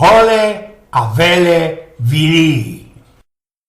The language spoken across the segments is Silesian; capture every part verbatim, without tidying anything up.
Hole a wele wiliji.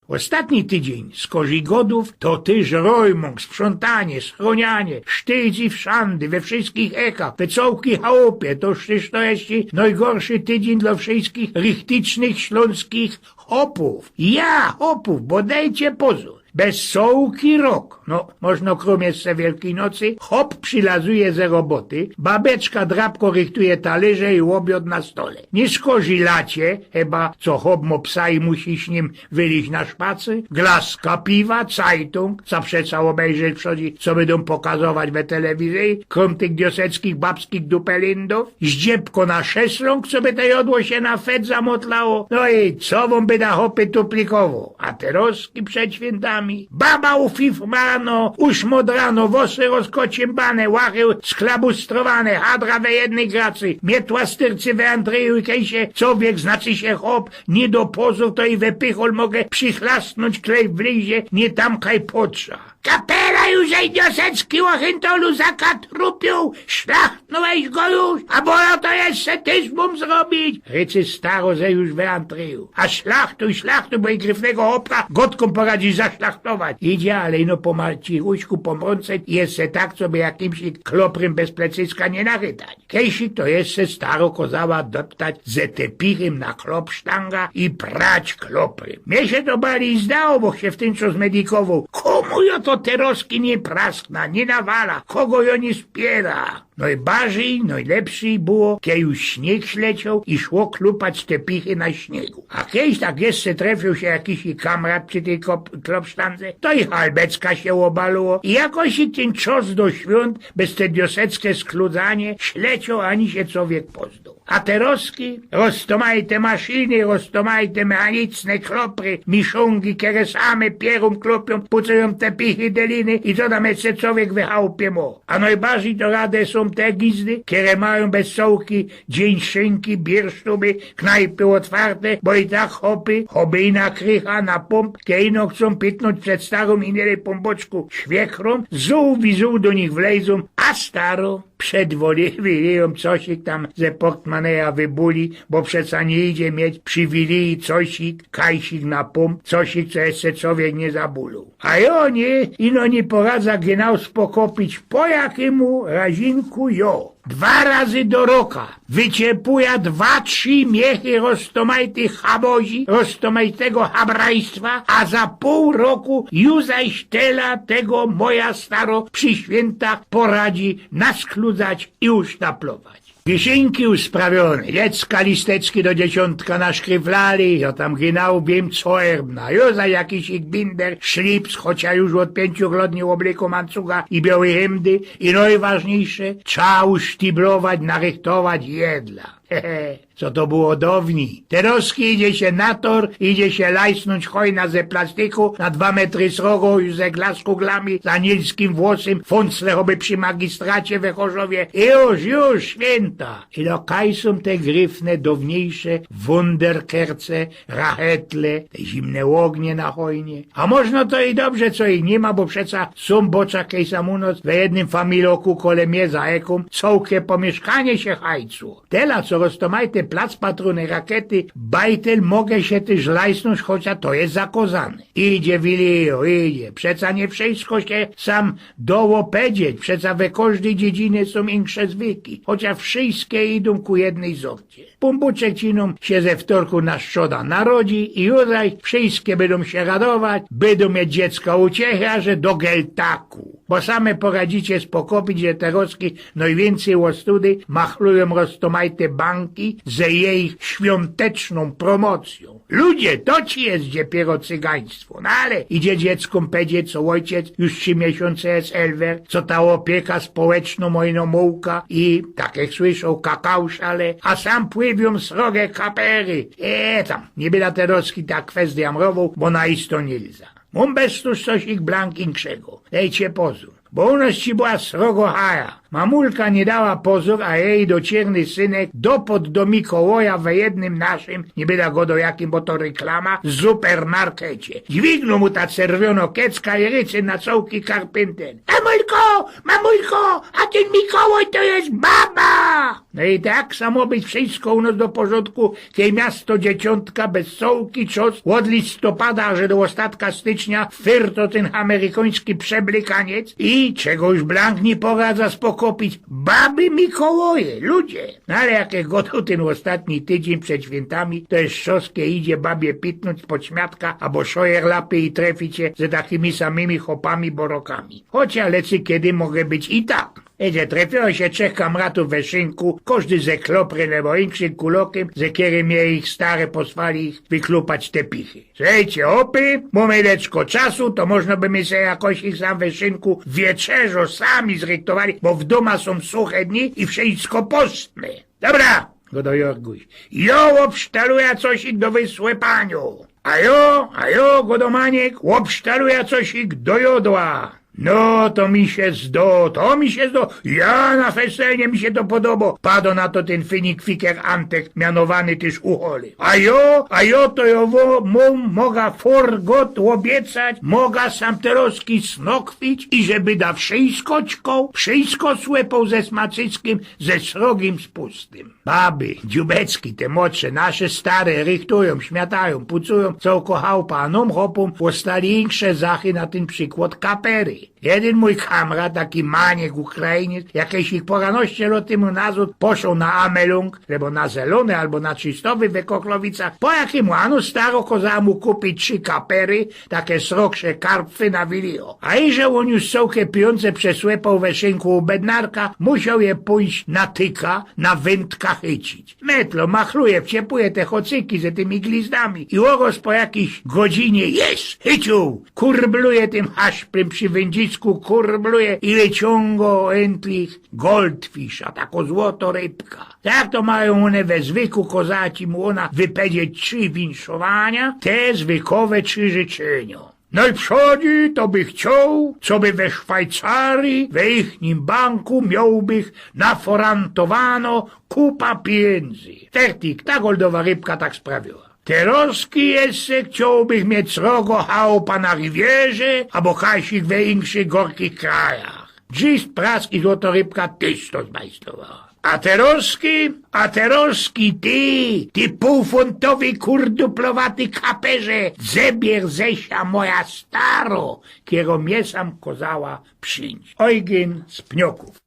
Ôstatni tydziyń z korzigŏdōw to tyż rojmōng, sprzątanie, schrōnianie, sztyjc i wszandy, we wszyskich ekach, we cołkij chałupie. To już tyż to je nojgorszy tydziyń dlŏ wszyskich richticznych ślōnskich chopōw. Ja, chopōw, bo dejcie pozōr. Bez cołkij rok, no, możno krōm jeszcze Wielkij Nocy, chop przilazuje ze roboty, babeczka drapko richtuje talyrze i ôbiŏd na stole. Niy szkorzij lacie, chyba co chop mŏ psa i musi z nim wyliźć na szpacy, glaska piwa, cajtōng, co przeca ôbejrzeć przodzie, co bydōm pokazować we telewizyji, krōm tych dioseckich babskich dupelindōw, zdziebko na szeslōng, co by to jodło sie na fet zamotlało. No i co wōm byda, chopy, tu plikowoł? A terŏzki przed świyntami? Baba ufifrano, uszmodrano, włosy rozkociymbane, łachy sklabustrowane, hadra we jednyj gracy, mietła styrcy we antryju i kej sie cowiek, znaczy sie chop, niy dŏ pozōr, to i we pichol mogã przichlastnōńć, klej wlyzie, niy tam kaj potrza. Kapela już, ej, niosecki, ôchyntolu, zakatrupiōł, szlachtnōłeś go już, a bo jŏ to jeszcze tyż mōm zrobić, ryczy staro ze już we antryju. A szlachtuj, szlachtuj, bo i gryfnego chopka gŏdkōm poradzisz zaszlachtować. Idzie, ale ino po maciruśku, po mrōnce i jeszcze tak, coby jakimś kloprym bez plecyska niy nachytać. Kejsik to jeszcze staro kozała deptać ze tepichym na klopsztanga i prać kloprym. Mie sie to bardzij zdało, bo sie w tym czasie medikowoł. Kōmu jŏ to terŏzki niy praskna, niy nawala, kogo jŏ niy spiera? Nojbardzij, nojlepszij było, kej już śniyg ślecioł i szło klupać tepichy na śniygu. A kejś tak jeszcze trefioł sie jakiś kamrat przi tyj kop-, klopsztandze, to i halbecka sie ôbaluło. I jakoś i tyn czas do świōnt bez te dioseckie skludzanie ślecioł, ani sie cowiek pozdoł. A terŏzki roztomajte maszyny, roztomajte mechaniczne klopry, miszōngi, kere same pierōm klopiōm, pucujōm tepichy, deliny i co tam jeszcze cowiek we chałupie mŏ. A nojbardzij do rady sōm te gizdy, kere majōm bez cołkij dziyń szynki, biersztuby, knajpy ôtwarte, bo i tak chopy, choby i na krycha, na pōmp, kej ino chcōm pitnōńć przed starōm i niy dej Pōmboczku, świekrōm, zōł i zōł do nich wlejzōm, a staro przed wili-, wilijōm cosik tam ze portmaneja wybuli, bo przeca niy idzie mieć przi wiliji cosik, kajsik na pōmp, cosik, co jeszcze cowiek niy zabuloł. A jŏ niy, ino niy poradzã genau spokopić, po jakymu razinku jŏ dwa razy do roka wyciepujã dwa, trzi miechy roztomajtych chabozi, roztomajtego chabrajstwa, a za pōł roku ju zaś tela tego moja staro przi świyntach poradzi naskludzać i usztaplować. Kieszynki już sprawiōne, dziecka listeczki do dzieciōntka naszkryflali, jŏ tam genau wiym co erbna. Jŏ za jakiś ich binder, szlips, chocia już ôd piyńciu lŏt niy ôblykōm ancuga i biołej hymdy. I nojważniyjsze, trza usztiblować, narychtować jedla. He, he, co to było downij. Terŏzki idzie sie na tor, idzie sie lajsnōńć chojna ze plastiku na dwa metry srogŏ, już ze glaskuglami, z anielskim włosym, fōnclech choby przi magistracie we Chorzowie. I już, już, świynta. Ino kaj sōm te gryfne, downiyjsze wunderkerce, rachetle, te zimne ôgnie na chojnie. A możno to i dobrze, co ich niy ma, bo przeca sōm, bo czej sam u nos we jednym familoku kole mie za ekōm cołke pomiyszkanie sie hajcło. Tela, co roztomajte plac patrōny, rakety, bajtel, mogã sie tyż lajsnōńć, chocia to je zakozane. Idzie wilio, idzie. Przeca niy wszysko sie sam doło pedzieć, przeca we kożdyj dziedzinie sōm inksze zwyki, chocia wszyjske idōm ku jednyj zorcie. Pōmbuczek cinōm sie ze wtorku na strzoda narodzi i ju zaś wszyjske bydōm sie radować, bydōm mieć dziecka uciechy, a że do geltaku. Bo same poradzicie spokopić, że terŏzki nojwiyncyj ôstudy machlujōm roztomajte banki ze jejich świątecznōm promocyjōm. Ludzie, to ci je dopiyro cygaństwo. No ale idzie dzieckōm pedzieć, co ôjciec już trzi miesiōnce je elwer, co ta ôpieka społecznŏ mojno mułka i, tak jak słyszoł, kakao szale, a sam pływiōm srogie kapery. E, tam, niy byda terŏzki ta kwestya mrowoł, bo na isto niy lza. Mōm bez tuż coś ich blank inkszego. Dejcie pozōr. Bo u nos ci była srogo haja. Mamulka niy dała pozōr, a jeji dociyrny synek dopod do Mikołaja we jednym naszym, niy byda godoł jakim, bo to ryklama, supermarkecie. Dźwignōł mu ta czerwiono kecka i ryczy na cołki karpynten: „Mamulko, mamulko, a tyn Mikołaj to je baba!” No i tak samo być wszysko u nos do porzōndku, kej miasto dzieciōntka bez cołki czos ôd listopada aż do ôstatka stycznia fyrto tyn amerykański przeblykaniec i czego już blank niy poradza spokopić, baby Mikołaje, ludzie. No ale jak żech godoł tyn ôstatni tydziyń przed świyntami, to je szoskie idzie babie pitnōńc pod śmiatka abo szojerlapy i treficie ze takimi samymi chopami borokami. Choć ja lecy kedy mogę być i tak. Wiecie, trefiło sie trzech kamratōw we szynku, kożdy ze klopry abo inkszym kulokym, ze kerym je ich stary posłali ich wyklupać te pichy. Słuchejcie, opy, mōmy leczko czasu, to możno by my se jakoś ich sam we szynku wieczerzo sami zrychtowali, bo w dōma sōm suche dni i wszysko postne. Dobra, godo Jorguś. Jo ôbsztaluja cosik do wysłepaniŏ. A jo, a jo, godo Maniek, ôbsztaluja cosik do jodła. No, to mi sie zdo, to mi sie zdo. Ja, na fesenie mi sie to podobo. Pado na to tyn finik fiker Antek, mianowany tyż Ucholi. A jo, a jo, to jo wo-, mo-, moga forgot ôbiecać, moga sam terŏzki snokwić i żeby da wszysko ćkoł, wszysko słepoł ze smacyskim, ze srogim spustym. Baby, dziubecki, te młodsze, nasze stare, rychtujōm, śmiatajōm, pucujōm, cołko chałpa, a nōm chopōm ôstali insze zachy, na tyn przikłŏd kapery. Jedyn mōj kamrat, taki Maniek Ukrainiec, jakeś ich pŏranoście lot tymu nazŏd poszoł na Amelung, abo na Zelōny, abo na Trzistowy we Kochlowicach, po jakimu ano staro kŏzała mu kupić trzi kapery, take sroksze karpfy na Wilio. A iże ôn już cołke pijōndze przesłepoł we szynku u bednarka, musioł je pōńść na tyka, na wyntka chycić. Metlo, machluje, wciepuje te chocyki ze tymi glizdami i ôrŏz po jakijś godzinie: „Jest! Chyciōł!” Kurbluje tym haszprym przi wyndzisku, kurbluje i wyciōngŏ ôntlich goldfisza, takŏ złotŏ rybka. Tak to majōm ône we zwyku, kŏzała ci mu ôna wypedzieć trzi winszowania, te zwykowe trzi życzyniŏ. Nojprzodzi to by chcioł, coby we Szwajcarii, we ichnim banku miołbych naforantowanŏ kupa pijyndzy. Fertik, ta goldowa rybka tak sprawiła. Terŏzki jeszcze chciołbych mieć srogo chałpa na Rivierze, abo kajsik we inkszych gorkich krajach. Drzis, prask i złotŏ rybka tyż to zmajstrowała. A terŏzki, a terŏzki ty, ty pōłfōntowy kurduplowaty kaperze, zebier ze sia moja starŏ, kerŏ mie sam kŏzała przińć. Ojgyn z Pniokōw.